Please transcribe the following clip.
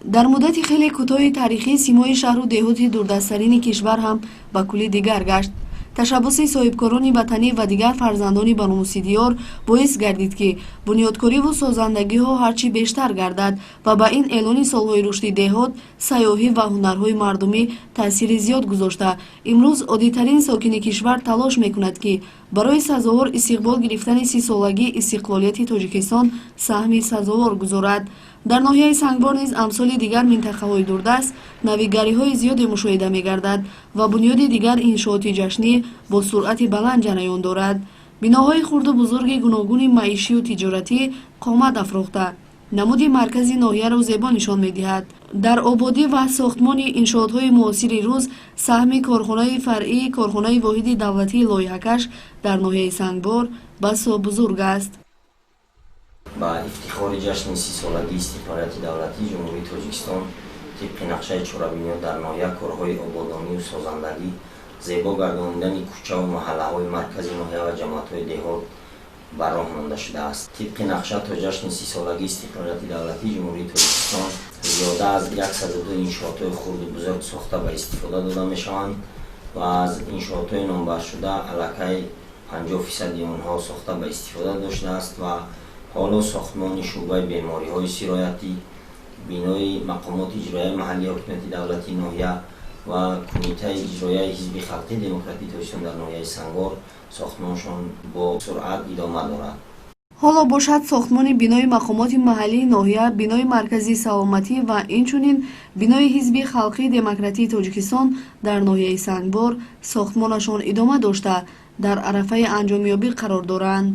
Дар муддати хеле кӯтоҳи таърихӣ симои шаҳру деҳоти дурдасттарини кишвар ҳам ба куллӣ дигар гашт. Ташаббуси соҳибкорони ватанӣ ва дигар фарзандони баномуси диёр боис гардид, ки бунёдкориву созандагиҳо ҳарчи бештар гардад ва ба ин эълони солҳои рушди деҳот, сайёҳӣ ва ҳунарҳои мардумӣ таъсири зиёд гузошта, имрӯз оддитарин сокини кишвар талош мекунад, ки барои сазовор истиқбол гирифтани 30-солагии истиқлолияти Тоҷикистон саҳми сазовор гузорад. Дар ноҳияи Сангвор низ, амсоли дигар минтақаҳои дурдаст, навигариҳои зиёде мушоҳида мегардад ва бунёди дигар иншооти ҷашнӣ бо суръати баланд ҷараён дорад. Биноҳои хурду бузурги гуногуни маишию тиҷоратӣ қомат афрохта, намуди маркази ноҳияро зебо нишон медиҳад. Дар ободӣ ва сохтмони иншоотҳои муосири рӯз саҳми корхонаи фаръии корхонаи воҳиди давлатии лоиҳакаш дар ноҳияи Сангвор басо бузург аст. Ба ифтихори ҷашни 30-солагии истиқлолияти давлатии Ҷумҳурии Тоҷикистон тибқи нақшаи чорабиниҳо дар ноҳия корҳои ободонию созандагӣ, зебо гардонидани кӯчаву маҳаллаҳои маркази ноҳия ва ҷамоатҳои деҳот ба роҳ монда шудааст. Тибқи нақша, то ҷашни 30-солагии истиқлолияти давлатии Ҷумҳурии Тоҷикистон зиёда аз 102 иншоотҳои хурду бузург сохта ба истифода дода мешаванд ва аз иншоотҳои номбаршуда аллакай 50 фисади онҳо сохта ба истифода доштааст ва ҳоло сохтмони шӯъбаи бемориҳои сироятӣ, бинои мақомоти иҷроияи маҳаллии ҳокимияти давлатии ноҳия ва Кумитаи иҷроияи Ҳизби халқии демократии Тоҷикистон дар ноҳияи Сангвор сохтмоншон бо суръат идома дорад. Ҳоло бошад, сохтмони бинои мақомоти маҳаллии ноҳия, бинои маркази саломатӣ ва инчунин бинои Ҳизби халқии демократии Тоҷикистон дар ноҳияи Сангвор сохтмонашон идома дошта, дар арафаи анҷомёбӣ қарор доранд.